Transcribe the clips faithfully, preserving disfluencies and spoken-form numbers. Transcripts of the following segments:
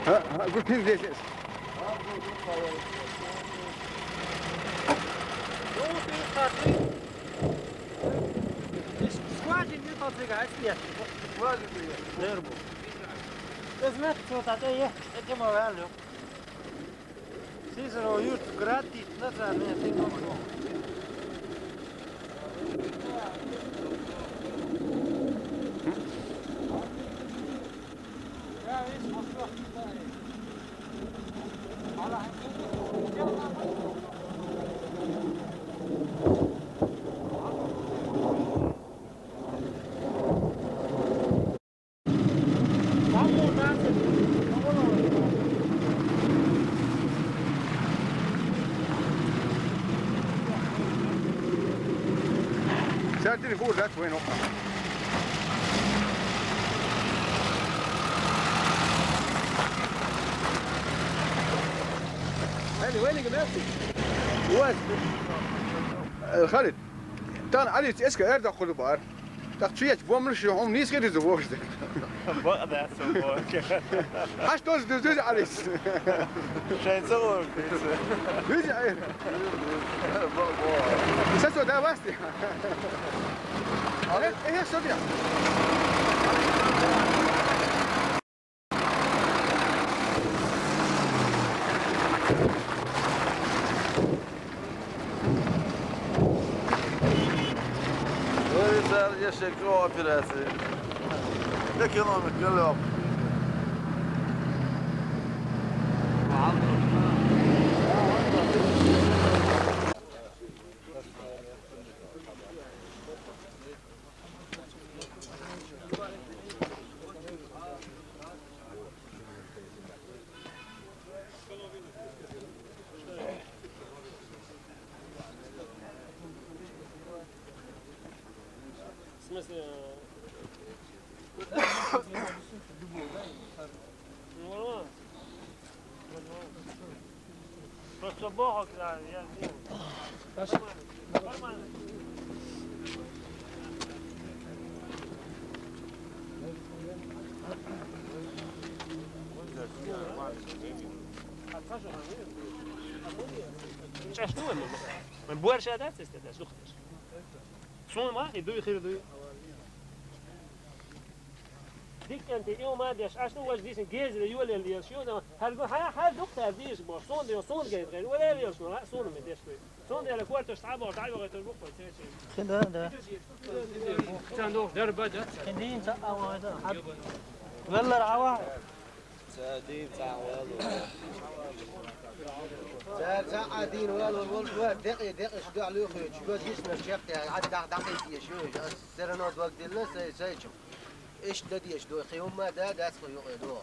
ها، ها، قلت لي ليش؟ Squadra di Patrick Heisler. Squadra di. Nervo. Cos'è che sta te? Che mo bello. Sì, sono io, gratis, non so, mi sento. ساعتين فوق ذات وين وقع؟ هاني وين قبلتي؟ واش؟ آه، خالد. تان علي اسكا اردا خذ بار. تاخذ شيء بوم مش يوم نيس غير يزوج. Bak da soğuk. Haş doz düz düz علي. Şey soğuk. Düz ayır. Ses o da bastı. Ehe, ehe, söyle. Öyle güzel yaşa kooperatief. Ekonomik gelöp. В смысле, э, ну, нормально. Нормально. Просто Бог, да, я сделал. Нормально. Нормально. Чашку мы. Мы больше отдать, если отдать, что хочешь. Суна ма хи дуй, хир дуй. Дикканти ио ма деш, аш ну важ дисин гезре юлел деш, шу да, хар гу, ха, хар дук тар деш бо, сун де, сун гез гез, валер деш, ну, сун ме деш дуй. Сун де ла кварту саба, дай вага ту бук, се се. Хида, да. Цан дук, дер ба да. Хидин са ава да, хад. Валлар ава. Цар дин цхьа валур. Цар цхьа а дин валур волуш вара, декъе, декъе шу дуьхьал юхуьйтуш, йо, дисна чекхтехь, Ӏад дахь дӀакхийсийша ю, ас серано дог дилла сай, сайчу. Иштта дан дезаш ду, кхин хӀумма а да, дац кху юкъе ду.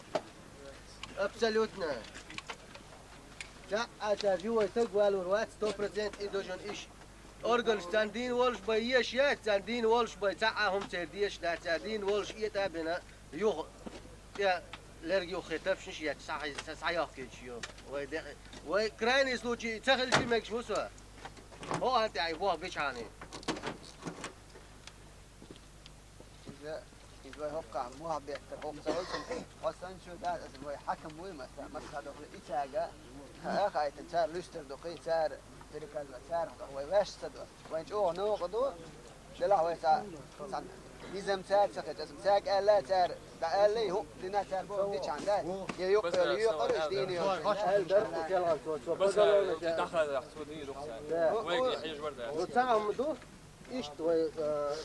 Абсолютно. Цхьа а цара ю вай стаг валур вац, сто процент и дожун иш. Органаш царна дийна волуш бай еш яц, царна дийна волуш бай цхьа а хӀума церан дезаш дац, царна дийна волуш этӀа а бина, юха тӀе лерг юххе тапшнаш еш, схьа-, схьайохкуьйтуш ю. Вай де-, вай крайний случай ца хилча мегаш ву со. ХӀокху тӀехь и бох бичхьана. Иза, иза вай хӀокхахь мохь беттара хӀокху ца волчун, хьо санна чу дац аса вай хьаькам вуй, маса, маса дохуьйту и цаьрга, хаа хаийтина, цара луьстар дукхий, цара перекалла, цара доху, вай ваьшна ца до. Вайн чӀогӀа новкъа ду, делахь вай цхьа, цхьа низам цара ца хилча, аса цаьрга аьлла, цара дӀааьлла, и хӀуъа дина цара боху дичхьана дац, я юккъера юкъара, иштта дийна йолчу. Аьлла дара, кху селхана цо, цо базалла. Вайга хьежа вара дац. Вай цхьа хӀума ду, Иштта вай, а,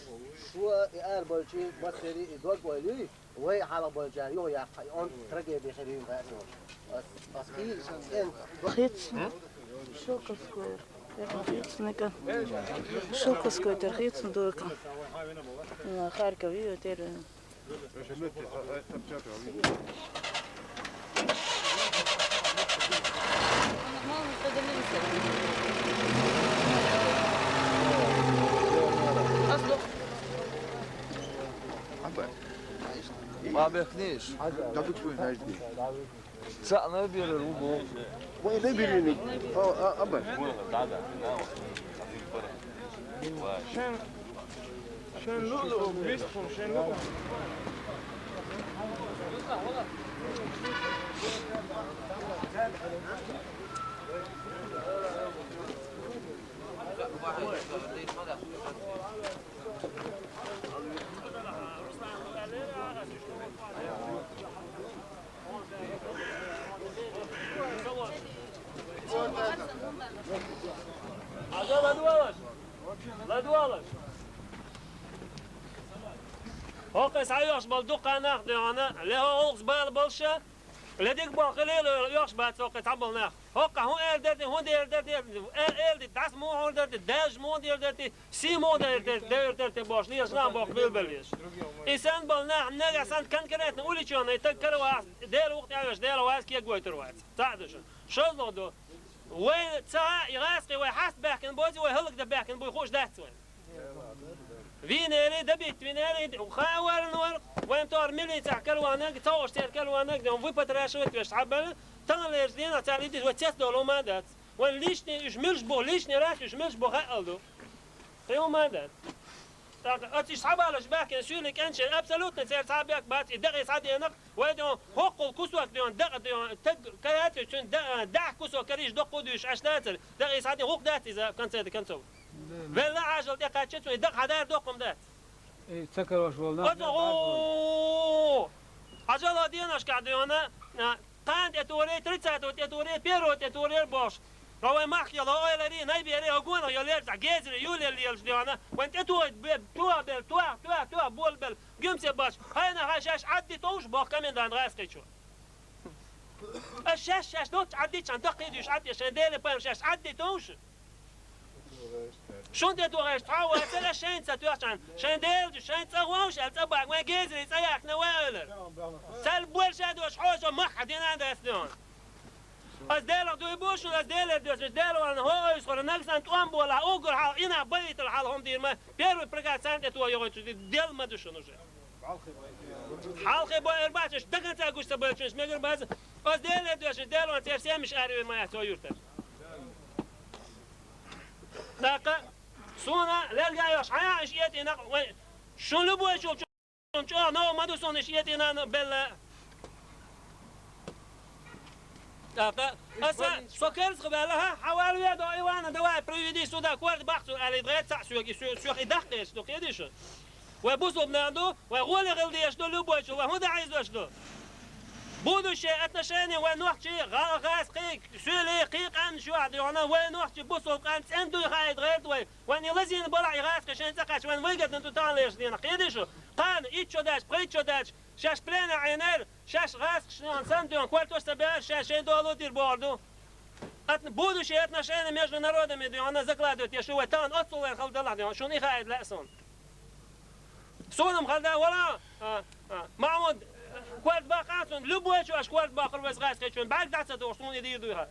шо и араболчийн массерийн и дог ойла юй, вай хьалха болчара юха яккха, и он трагеди хир юй хаьа. Ас, ас хийла сан цӀен. Хиц. Шелковская. Тера хиц ника. Шелковская тера хиц ника. Харьков ю тера. Ма бехниш. Цхьаъ наб ярар ву боху. Вай наб ярина. О, а, аба. Шен, шен лулу, бистхун, шен лулу. ХӀокхе схьайоьхуш бола дукха нах дуьхьана, ле хьо гӀуллакхаш бала болуша, ле дика боху хилийла йоьхуш бац хӀокхе цхьабола нах. ХӀокхахь хӀун эр дара те, хӀун дер дара те, эр, эр дара те, дӀаса муха хьур дара те, даьржа муха дер дара те, сий муха дер дара те, девр дара те бохуш, лелаш нах боху билбеллеш. И санна болу нах, нагахь санна конкретно уличонна и таг каравац, Дела вукху тӀаьхьавеш, Дела вац, кегвойтур вац. Цхьаъ ду шуна. ШозлагӀа ду. Вай ца и гӀазкхий вай хьаста баьхкина боций, вай хӀаллакдан баьхкина буй хууш дац вайн. Вийнера, дабитта вийнера, хаа варна вара, вайн тохара милицехь караванаг, ца хууш церан караванаг, ден выпотрошить веш схьабелла, таханлерчу дийнахь царна и диза вай цецдолу ма дац. Вайн личный уьш милш бу, личный раз уьш милш бу хаьал ду. Кхин ма дац. ТӀаккха оцу иштта схьабалуш баьхкина суьйлийн кӀант шайн абсолютно церан цхьа а бехк бац, и дакъий схьадийнакъ, вай дуьхьа хӀоккхул кусок дуьхьа дакъа дуьхьа таг каяц, цуьнан да-, даьхьа кусок карийша доккху дуьйш Ӏаш дацара, дакъий схьадина гӀуллакх дац иза в конце до концов. Велла Ӏажал тӀекхачча, цуьнан дакъа хьадар доккхум дац. И ца карош волу нах Оцу гӀу! Хьажал хӀо деношкахь дуьхьана, а, Кхана тӀетуре, тридцатого тӀетуре, первого тӀетуре бохуш. Ва вай махкахь йолу ойларе, найбере, хӀо гонах йолу лерзахь, гезаре, юлел лелаш дуьхьана. Вайн тӀетугӀа бе-, тугӀа бел, тугӀа, тугӀа, тугӀа, бола бел, гуьмсе бац. Хьайна хьайн шаьш Ӏадди товш боху комендант гӀаскхичо. Ас шаьш, шаьш долчу Ӏаддичхьана даккхий дуьйш Ӏадде, шайн Деле пайхамар шаьш Ӏадди товш. Шун тӀе тухуш цхьа а вацара, ас шайна ца тоьхчхьана, шайн Делачу, шайн цӀа вовш аьлла цӀа бага, вайн гезаре цӀа яхкина вай ойлар. Цаьрга больше а дош хьожа мах хьан дина а дац дуьхьа. Ас Делах дуй бу шуна, ас Делера доьшуш, Дела вална хӀо ойсхура, нагасан тӀом болахь, уггар хьалха, инах баийтал хьалха хӀума дийр ма, первый приказ царна тӀе туху йогӀуьйтуш, Дела ма ду шуна уже. Хьалхе бо эр бац, уьш даган ца гуш ца боьлчуьнаш мегар бац. Ас Делера доьшуш, Дела вална церан семиш аравир ма яц цо юртара. ТӀаккха суна лерга а йохуш, хьан иша этӀина вай, шун любой чул чӀогӀа новкъа ма ду суна иша этӀина белла. ТӀаккха аса со керзах баьлла, хьан, хьан вала ве до Ивана, давай, приведи сюда, корта баккха цунна аьлла, дагӀе цхьаъ соьга, и соь-, соьх и даккхийча ду, кхедий шу? Вай бусулба нах ду, вай гӀоле хила дезаш ду, любой чул, вай хӀун дан Ӏийзош ду? Будущее отношение вай нохчий, гӀа-, гӀазкхий, суьйлий, кхий къаьмнаш юьхь дуьхьана, вай нохчий бусулба къам цӀена дуй хаийта гӀерта вай. Вайн и лазийна балахь и гӀазкхий шайн цӀа кхаьчча, вайн вайгатна ду таханлерчу дийнахь. Кхедий шу? Кхана итт шо даьлча, пхийтта шо даьлча, шаьш плена Ӏийнера, шаьш гӀазкхашна санна дуьхьана, кортош ца беара, шаьш шайн долу дира бохур ду. От-, будущее отношение между народами дуьхьана закладывать еш ю вай, тахана оццул вайн хала далахь дуьхьана, шуна и хаийта лаьа суна. Суна-м хала да, вала, а, а, Махьмуд, корта баккха а цунна, любой чу аша корта баккхар вайца гӀаьскхечун, бӀаьрг дӀа ца тухуш, суна и дийр дуй хьа.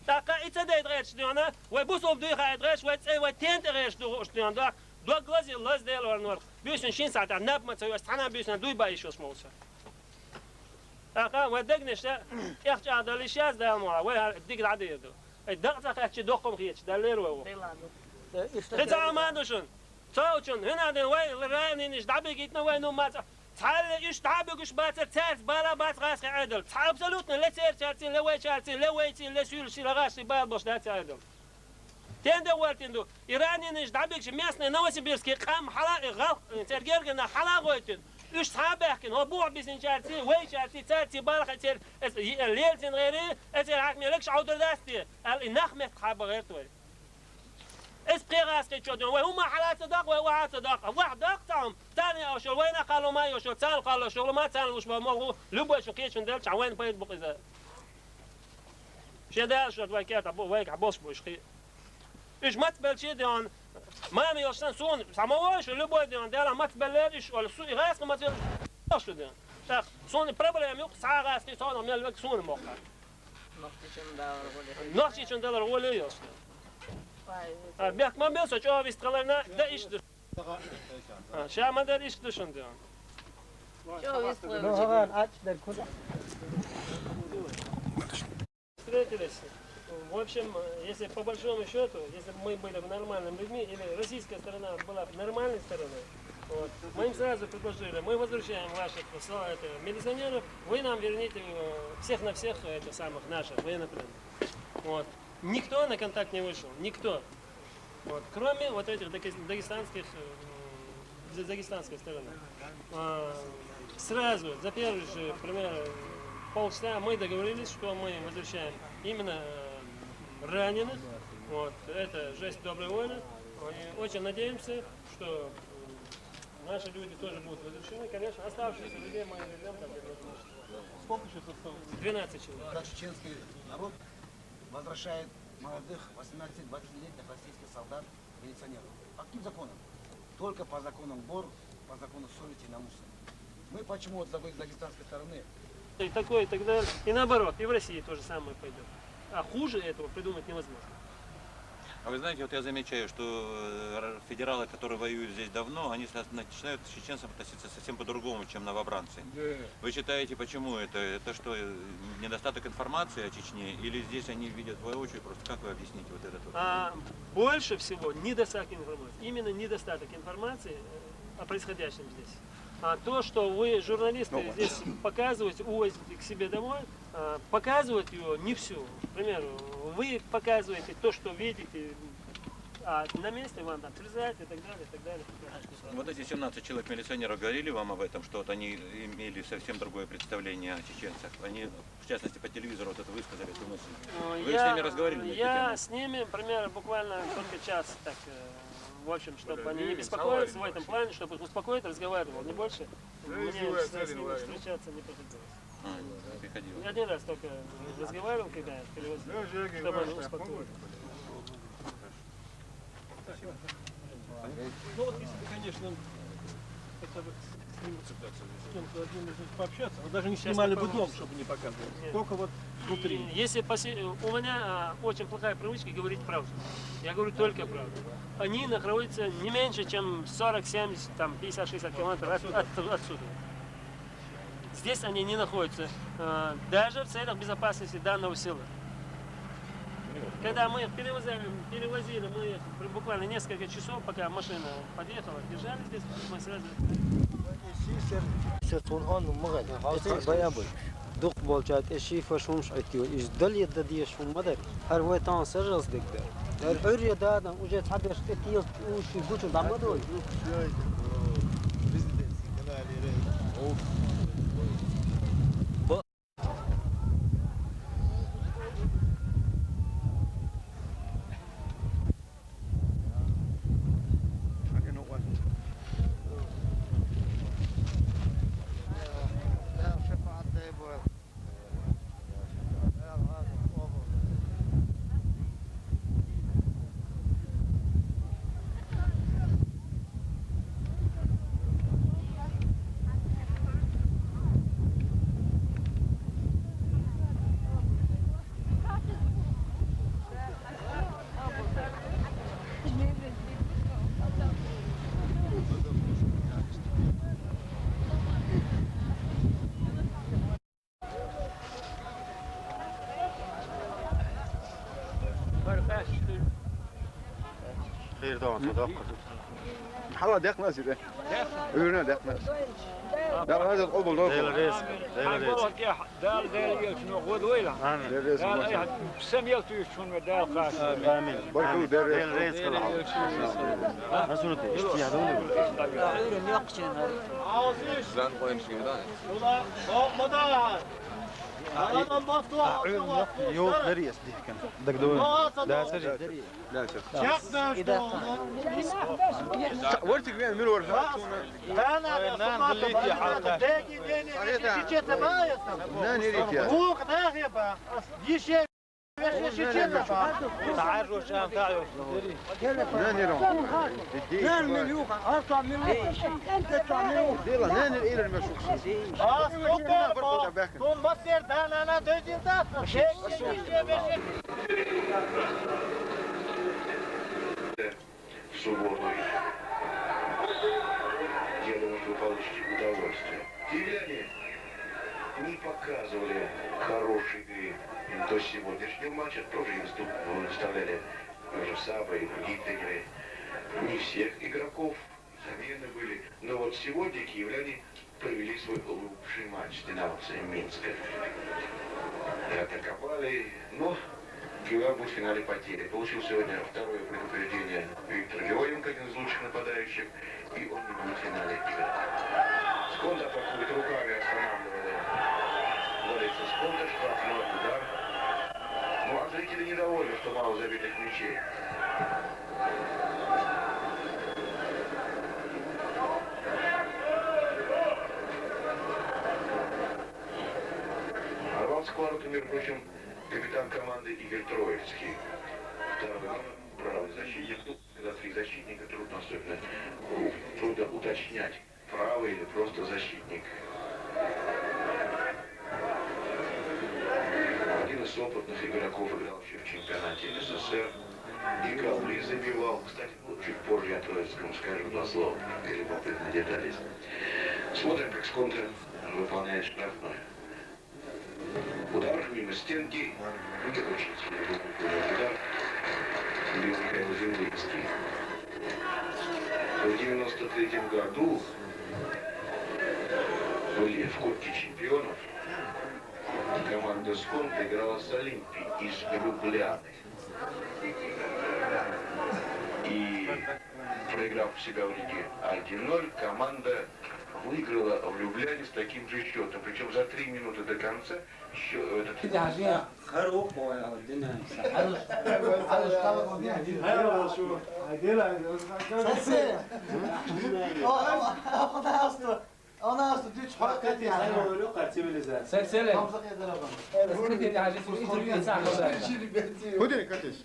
ТӀаккха и ца дайта гӀерташ дуьхьана, вай бусулба дуй хаийта гӀерташ, вай цӀе, вай тен тӀе гӀерташ ду хууш дуьхьана, дохк, дог лазий, лаз Дела вара норх. Буьйсанна шин сахьтехь наб ма ца йо, ас цхьана а буьйсанна дуй баийш йолуш ма ву со. ТӀаккха вай дегнаш тӀехчӀагӀдала йиш яц Дала муха, вай хӀара дика дӀадийр ду. Ай дакъа ца кхаьччи доккхум хеташ, Далла лер вай ву. Кхин цхьа а ма ду шуна. Цо учун, хӀуна а дина вай раненаш дӀабигийтина вай ну ма ца. Цхьаьлла уьш дӀа а буьгуш бацара, цаьрца бала бац гӀаскхи Ӏедал. Цхьа абсолютно ле церачаьрций, ле вайчаьрций, ле вайций, ле суьйлаший, ле гӀаший бала болуш дац Ӏедал. Тенде гӀортина ду. И раненаш дӀабигча местный новосибирский къам хьала, и гӀалх-, церан гергара нах хьала а гӀойтина. Уьш цхьа а баьхкина, хӀо бухахь бисинчаьрций, вайчаьрций, цаьрций балха церан, эс, и, лелацина гӀерий, эс церан хьаькаме легаш Ӏовдур дац те, аьлла, и нах метта хьаба гӀерта вай. Эс пхи гӀаскхичо дуьхьа. Вай хӀумма хьала ца даккха, вай охьа ца даккха. Вахь даккха цхьа хӀума. Царна йолуш йолу вайна кхалла ма йолуш йолу, царна кхаллаш йолу ма, царна луш ма молу, любой шу кхечун делчахь вайна пайда бу иза. Шен дала шуьга вай кертахь бу, вайгахь болуш бу уьш кхин. Уьш мацбелчий а дуьхьа, мама йолуш сан суна, сан ма вой шу, любой дуьхьа, Дела мацбеллера уьш, ола су, и гӀаскхи мацбелла шу дуьхьа. ТӀаккха суна проблема юкъа, цхьа а гӀаскхи, цхьа а мел вега суна моккха. Нохчичун далар гӀоле. Нохчичун далар гӀоле йолуш. А, бехк ма бел со чӀогӀа вистхиларна, да иштта ду. А, ша ма дар иштта ду шуна дуьхьа. ЧӀогӀа вистхилар. Ну, хӀара ач дар кхуза. Встретились. В общем, если по большому счету, если бы мы были бы нормальными людьми, или российская сторона была бы нормальной стороной, Вот. Мы им сразу предложили, мы возвращаем ваших посол- это, милиционеров, вы нам верните э, всех на всех это самых наших военнопленных. Вот. Никто на контакт не вышел, никто. Вот. Кроме вот этих дагес- дагестанских, э, с дагестанской стороны. А, Сразу, за первый же, пример, полчаса мы договорились, что мы возвращаем именно э, раненых. Вот. Это жесть доброй воли. И очень надеемся, что э, наши люди тоже будут возвращены. Конечно, оставшихся людей мы вернем там, где нужно. Сколько сейчас осталось? Двенадцать человек. Как чеченский народ возвращает молодых восемнадцати-двадцатилетних российских солдат, милиционеров? По каким законам? Только по законам ГОР, по закону совести и намуса. Мы почему вот с дагестанской стороны И такое, и так далее. И наоборот, и в России то же самое пойдет. А хуже этого придумать невозможно. А вы знаете, вот я замечаю, что э, федералы, которые воюют здесь давно, они начинают к чеченцам относиться совсем по-другому, чем новобранцы. Вы считаете, почему это? Это что, э, недостаток информации о Чечне? Или здесь они видят воочию? Просто как вы объясните вот этот вот? А больше всего недостаток информации. Именно недостаток информации э, о происходящем здесь. А то, что вы, журналисты, здесь показываете, увозите к себе домой, а, показывать его не всю. К примеру, вы показываете то, что видите, а на месте вам там срезать и так далее, и так далее. Вот эти семнадцать человек милиционеров говорили вам об этом, что вот они имели совсем другое представление о чеченцах. Они, в частности, по телевизору вот это высказали эту мысль. Ну, Вы я, с ними разговаривали на эту Я тему? С ними, например, буквально только час так, э, в общем, чтобы они не беспокоились в этом плане, чтобы их успокоить, разговаривал, не больше. Мне с ними встречаться не приходилось. А, приходилось. Я один раз только разговаривал, когда перевозили, чтобы они успокоились. Ну вот если бы, конечно, хотя бы с ним, с кем-то одним из них пообщаться, но даже не снимали бы дом, чтобы не показывать. Только вот внутри. Если посе- у меня а, очень плохая привычка говорить правду. Я говорю только правду. Они находятся не меньше, чем сорок, семьдесят, там, пятьдесят, шестьдесят километров от, от- отсюда. Здесь они не находятся, э, даже в целях безопасности данного села. Когда мы их перевозили, перевозили мы их буквально несколько часов, пока машина подъехала, держали здесь, мы сразу Сертун он мгад. Баябы. Дук болчат эши фашунш айтио. Иж дали да диешун мадар. Хар вайтан сажас дегде. Эр эр ядадан уже табеш этил уши гучу дамадой. Хирдон содоқ. Хала дехнас иде. Үрнө дехнас. Дала разы болсун. Дела рез. Дела рез. Дала дела елчуну год войла. Амин. Дела рез. Дала сам елту чун дала кас. Амин. Барку дела рез. Дела рез кала. Асунут ишти ядуну. Зан коем шимда. Ула, о, мода. Аладан басты. Йо, нерес дихкен. Дагдо. Да, сажи. Чакнаш. Вортик мен мир оржа. Дана, дана, дана. Нани ритя. Ух, нахеба. Иши. Нани ритя. Нани ритя. Дела, нани ритя. Ас, окей, ба. Тон басер дана, дана, дойдин да. В субботу. Я думаю, что вы получите удовольствие. Киевляне не показывали хорошей игры до сегодняшнего матча. Тоже и выступ- выставляли Жусаба и другие тренеры. Не всех игроков. Замены были. Но вот сегодня киевляне провели свой лучший матч с динамовцами Минска. И атаковали, но Киевлян будет в финале потерян. Получил сегодня второе предупреждение Виктор Леоненко, один из лучших нападающих, и он не будет в финале играть. Сконта атакует руками, останавливал. Ударится Сконта, штрафной удар. Ну, а зрители недовольны, что мало забитых мячей. Ворвался к воротам, между прочим, капитан команды Игорь Троицкий. Второй номер, правый защитник. Тут, когда три защитника, трудно особенно, у- трудно уточнять, правый или просто защитник. Один из опытных игроков, играл еще в чемпионате С С С Р. И голы забивал. Кстати, ну, чуть позже я Троицкому скажу два слова, как любопытные детали. Смотрим, как Сконта выполняет штрафной. Удар мимо стенки. Очень сильный удар. Бил Михаил Землицкий. В девяносто третьем году были в Кубке чемпионов. Команда Сконта играла с Олимпией из Любляны. И, проиграв у себя в Риге один ноль, команда выиграла в Любляне с таким же счетом. Причем за три минуты до конца счё- этот Худин катиш.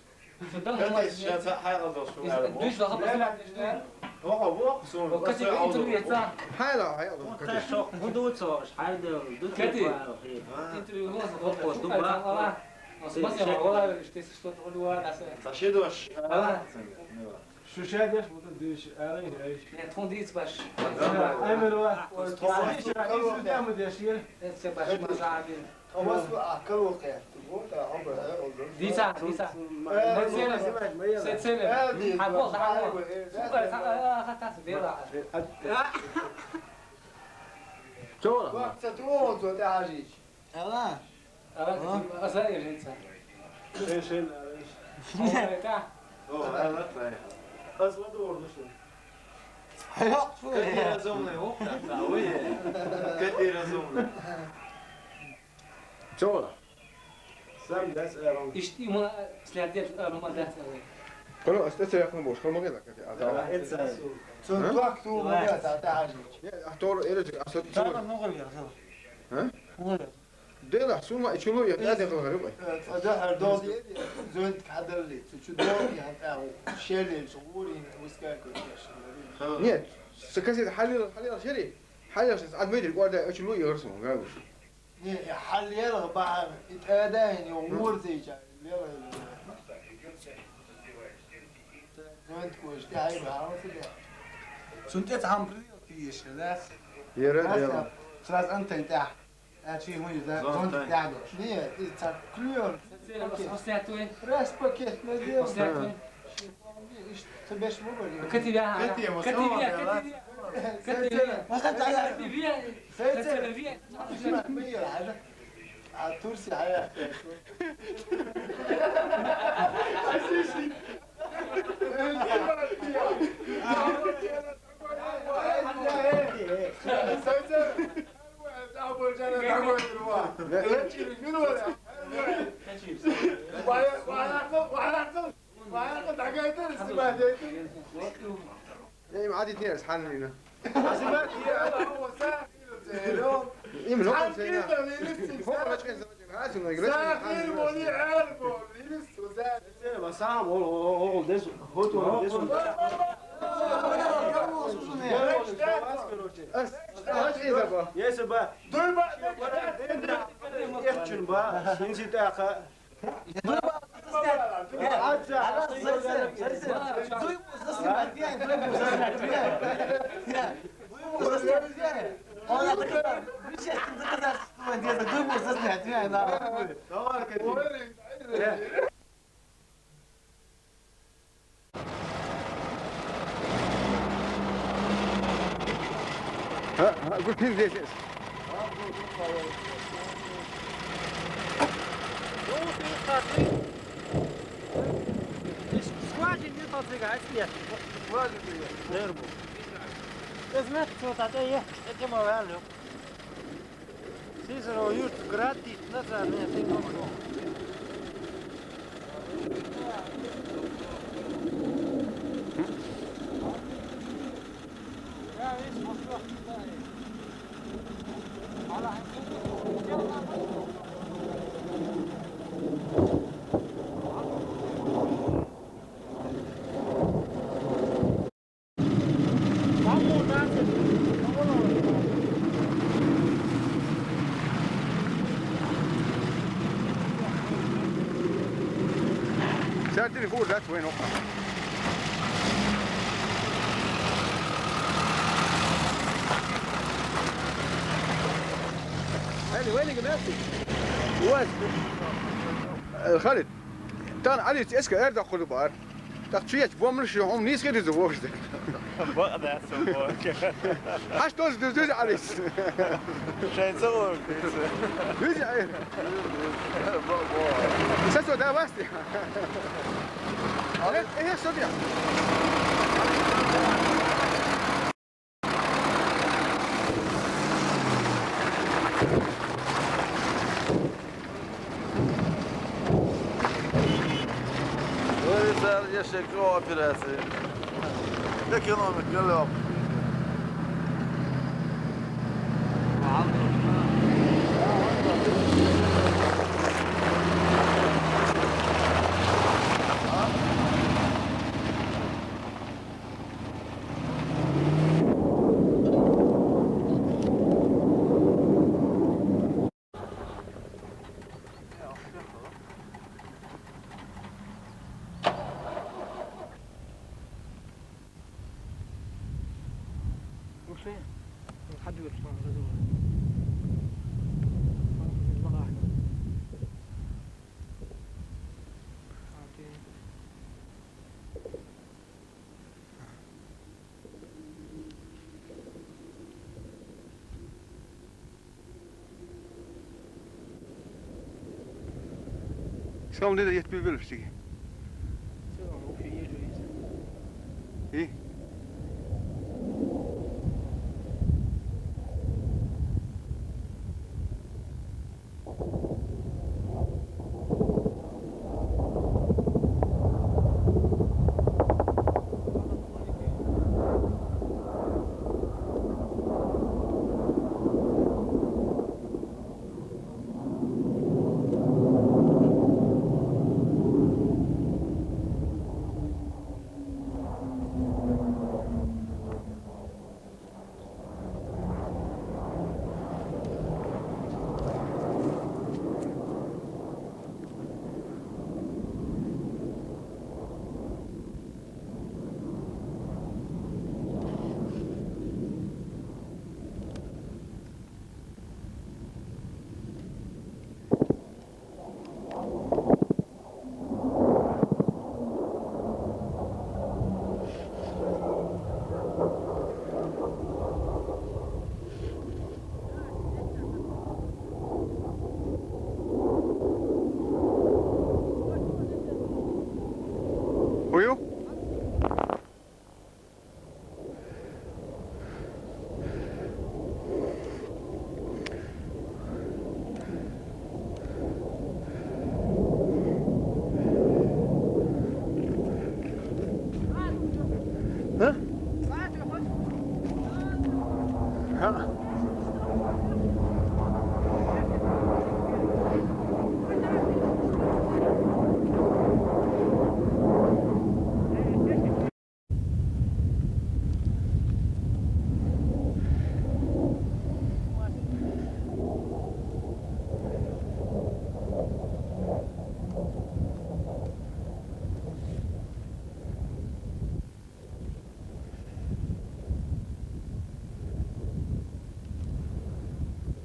Хайла, хайла, катиш. Сашидош. Шуша деш, вот деш, ара, ара. Нет, он дец баш. Ай, мерва. Ай, шуша, ай, шуша, мы деш, ир. Это баш мазабин. Томас, а кого кер? Вот, а, он бы, э, он бы. Дица, дица. Э, Сецене. Сецене. А вот, а вот. Супер, а, а, а, а, а, а. Чё? Как это он тут, а, жить? Ала. Ала, а? Азар ержица. Шен, шен, ала. Ала, это. О, ала, ала. Аз ладу ордушу. Ай, ок, фу, Какие я. Разумные, о, да, да, ой, э. Какие разумные. Чё? Сам дас арам. Ишти ма слядет арам дас арам. Коно, а что я кому, что могу так, а, да. Это. Цун А? Туак ту ма да, да, да. Не, а то, это же, а что, Сама чё? Много я, а? А? Много я. Дела, сума, и чулу, я, я дехал гарю. Э, да, а, дол, зонт кадрли, цу чу дол, я, да, шели, шугури, выскакивает, я, шели. Нет, сакаси, халил, халил, шери. Халил, сейчас, а, Дмитрий, кварда, и чулу, я, гарсу, гарю. Не, халил, ба, и тогда, не, угур, зайча, лела, лела. Зонт кваш, ты, ай, ба, а, вот, да. Сунтец, хам, привет, ты ещё, да? Яра, Раз, яра. Сразу антенна, да. А чи хуй за зонт тядо. Не, и так клюр. Сосятуй. Раз пакет надел. Сосятуй. Ты беш мубари. Кативя. Кативя, кативя. Кативя. Кативя. А Турция, а я. Им عادي تنير سحان لينا. Им نقطة سينا. هو مش كان زمان، عادي إنه يجلس. ساخر مولي عربو، يلس وزاد. سينا بسام، هو، هو، هو، هو، ديس، هو، هو، ديس. أس، أس، إيه زبا؟ يا سبا. دوي با، يحكي با. ينزل تاخا. Gut, hin, this is. Składzi nie to, co jest. Nerwo. To jest metr, co to jest. Jakie małe, ale. Cicero, już gratis, na co, nie, ty no. Sert telefoen, dat is weer nog. Hele weinige mensen. Hoe is het? Eh, Khalid. Dan Ali, het is geërfd, dat goed, maar. Dat zie je, het boom is gewoon niet schieten, zo hoog is het. Wat, dat is zo mooi. Hij stond dus, dus Ali. Schijnt zo hoog, deze. Dus, eh, Zet zo, daar was hij. Allee, eerst zo, ja. Deze is een operatie. Lekker nog een klap. وكفاية. لحد يوصل لدور. المراحل. عرفتي؟ Schaam dit je het bewust. Zo, ongeveer hier zoiets. Hier. Uyu? Huh? Huh?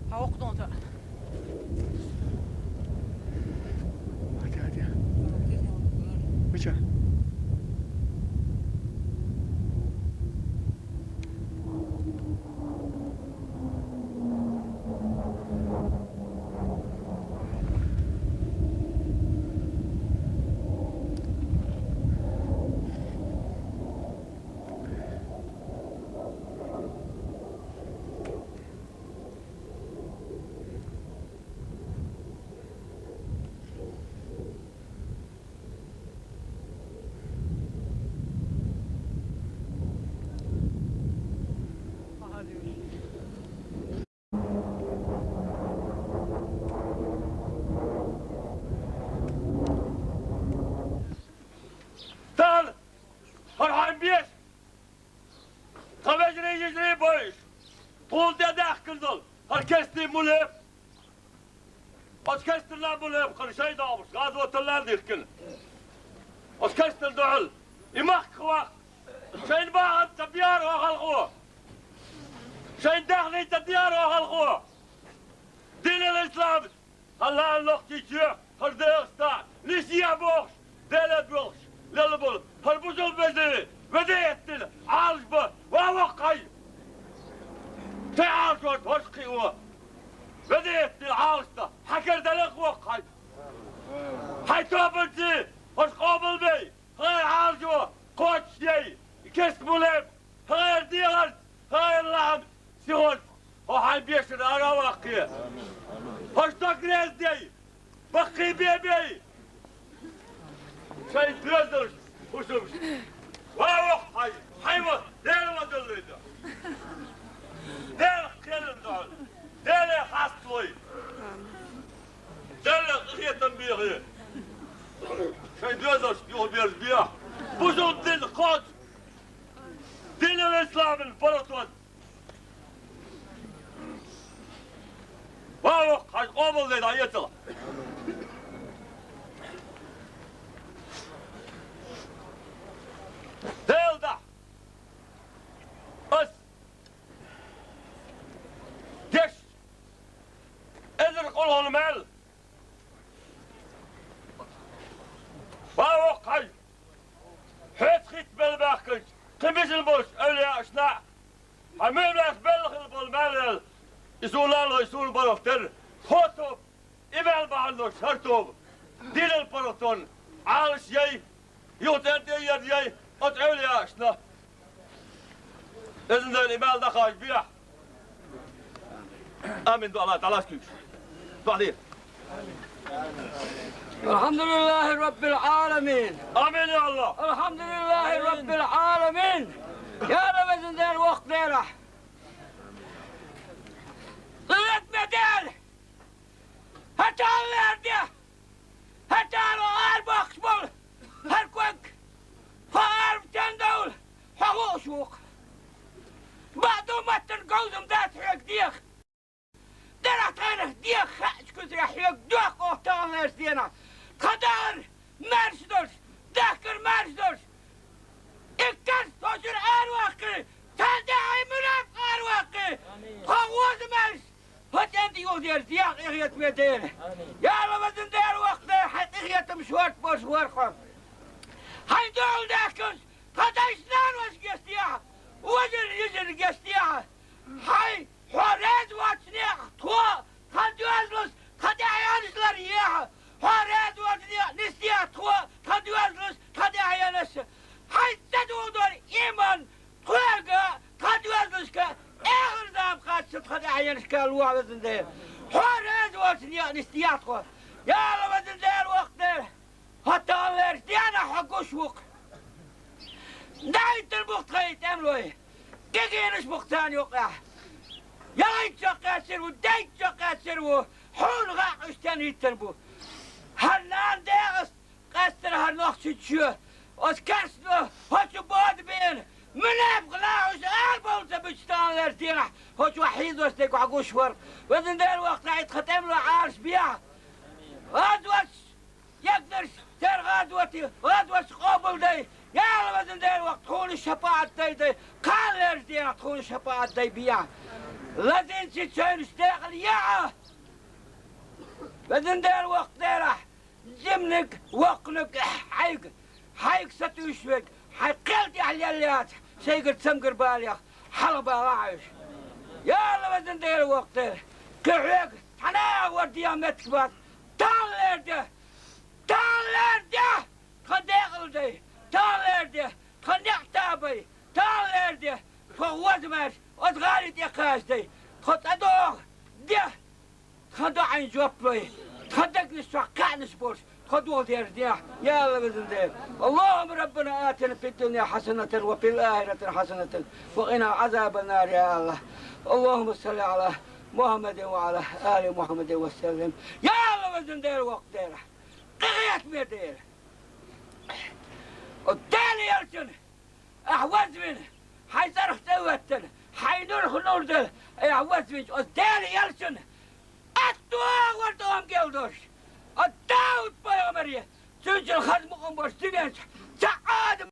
Hou op, Donte. Hadi, hadi. Bıçak. Зол, хӀара кестий мулеб? Оцу кестана мулеб хӀара шайн догӀмаш, гӀазоталла дихкина. Оцу кестана дуьхьал и махка ваккха. Шайн бахам ца беара оха халкъо. Шайн даьхний ца деара оха халкъо. Динал ислам, хӀара лаьа лохкийчоь, хӀара Дагестан, нисъе бохуш, Деле доьлхуш, лелла болу хӀара бусалба вежарий, веза эттина, Ӏалаш бан, ва воккха хьай! Шайн Ӏалашонца хӀорш кхио! Веза эттина Ӏалашдан, хьан кара далахь воккха хьай! Хьайн тобанций хӀорш къобалбей, хӀара Ӏалашо кхочушъей, и кест мулеб, хӀара дегӀарца, хӀара лахьанца, сихонца хьо хьайн бешара ара а ваккхий. ХӀорш дог реза дей, баккхий бен бей! Шайн доьзалш, хӀусамаш. Ва воккха хьай, хьайн ва, Дела ма даллий дан. Дела кхелан дуьхьал, Деле хасталой. Деле къинхетам бехье. Шайн доьзалш юхаберзабехьа. Бусалба дин кхочу. Динал исламан паргӀатонца. Ва воккха хьай, къобалдей дӀаэцалахь. Дела дахьа! Ас деш эзар къулхӀуна мел. Ва воккха хьай! Хьоьца хӀитта белла баьхкинчу кхин бисина болчу эвлияашна а, хьан муьйлаьш белла хилла болу маьллел, и суна лой, суна барх терра, тхо тоба, и мел бахьана долуш хӀара тоба, динал паргӀатонна Ӏалаш яй, юха цӀерда яр яй оцу эвлияашна. Везан Дела, и мел дахаш бехьа. Амин, ду Аллах, дӀалаш куьйгаш. ДуӀа де. الحمد لله رب العالمين. Амин, я Аллах. الحمد لله رب العالمين. Я Рабби, везан Дела, воккха Дела. Къинхетаме Дела. ХӀара тӀаллар де! ХӀара тӀалла арабоккхуш болу! ХӀара ког! Хьо арабаьхкина довла! Хьо хууш ву-кх! Бакъду маттана говзам дац хьоьга деха! Дара тхайнах деха хаьачу куьзарехь хьоьга доьху оха тӀалларчу денахь! Тхан дахар маьрша долуш, дахкар маьрша долуш! И каш тхо чуьра араваккхий! Царна тӀехь хьайн муьлхха араваккхий! Тхо гӀоза маьрша! ХӀокху тӀе юхадерза яхь къинхетаме Дела! Я Алла, везан Дела, воккха Дела, хьайн къинхетам шорта болуш вара хьо. Хьайн дуьхьал даьхкинчу тхан дайшна-наношна гечдехьа, вежарна-йижарна гечдехьа. Хьайн, хьо реза воцу некъ тхо, тхан доьзалш, тхан тӀаьхьенаш ларъехьа. Хьо реза воцу некъ нисдехьа тхо, тхан доьзалш, тхан тӀаьхьенаш. Хьайн ца дугӀу долу иман тхоьга, тхан доьзалшка, эхар зама кхаччалц тхан тӀаьхьенашка лохьа, везан Дела. Хьо реза воцу некъ нисдехьа тхо. Я Алла, везан Дела, воккха Дела! ХӀотта гӀаллерчу денахь хьо гуш ву-кх. ДӀахӀиттина бу-кх тхайн тӀемалой. Кегийнаш бу-кх царна юкъахь. Ялхитта чохь кхаьчнера ву, дейтта чохь кхаьчнера ву. Хьуна хаьа уьш стенна хӀиттина бу. ХӀара нана декъаста къаьстина хӀара Нохчийчоь. Оцу каьршно хӀокху бода беана, муьнепакъ нахуш арабовла ца буьтуш тӀе гӀаллерчу денахь, хӀокху чохь хьийзош дерг хьо гуш вара-кх. Везан Дела, воккха Дела, хьайн тхан тӀемалой Ӏалаш бехьа. ГӀазот! Егнарш, церан гӀазоти, гӀазоташ къобалдай, я Алла, везан Дела, воккха, тхуна шапаӀат дай, дай, кхаллерчу денахь тхуна шапаӀат дай бехьа. Лазийначу чевнаш декъала яхьа. Везан Дела, воккха Дела, жиманиг, воккханиг, хьайга, хьайга сатуьйсуш верг, хьайн кхел тӀехь лелла яцахь, шайгара цамгар балех, хьалха балахь уьш. Я Алла, везан Дела, воккха Дела, кхин хьоьга цхьана а агӀор дегӀан меттиг бац, талла лерде! Талла лерде! Тхан декъала дай! Талла лерде! Тхан некъ табай! Талла лерде! Тхо гӀоза маьрша оцу гӀали тӀе кхачадай! Тхо цӀа догӀу де! Тхан доӀанна жоп лой! Тхан дегнаш чохь кхаьънаш болуш, тхо духадерзадехьа, я Алла, везан Дела! اللهم ربنا آتنا في الدنيا حسنة وفي الآخرة حسنة وقنا عذاب النار, я Алла! اللهم صل على محمد وعلى آل محمد وسلم. Я Алла, везан Дела, воккха Дела! Къинхетаме Дела! О, Дела, ялсана! Ахь вазвина, хьайн цӀарах тӀе а веттина, хьайн нурах нур дала, Ай, вазвинч, оз Дела ялшан. Аттуа варта ам гелдош. А Дауд пайгамбари. Цунчил хазмукъун бош диненч. Ца Адам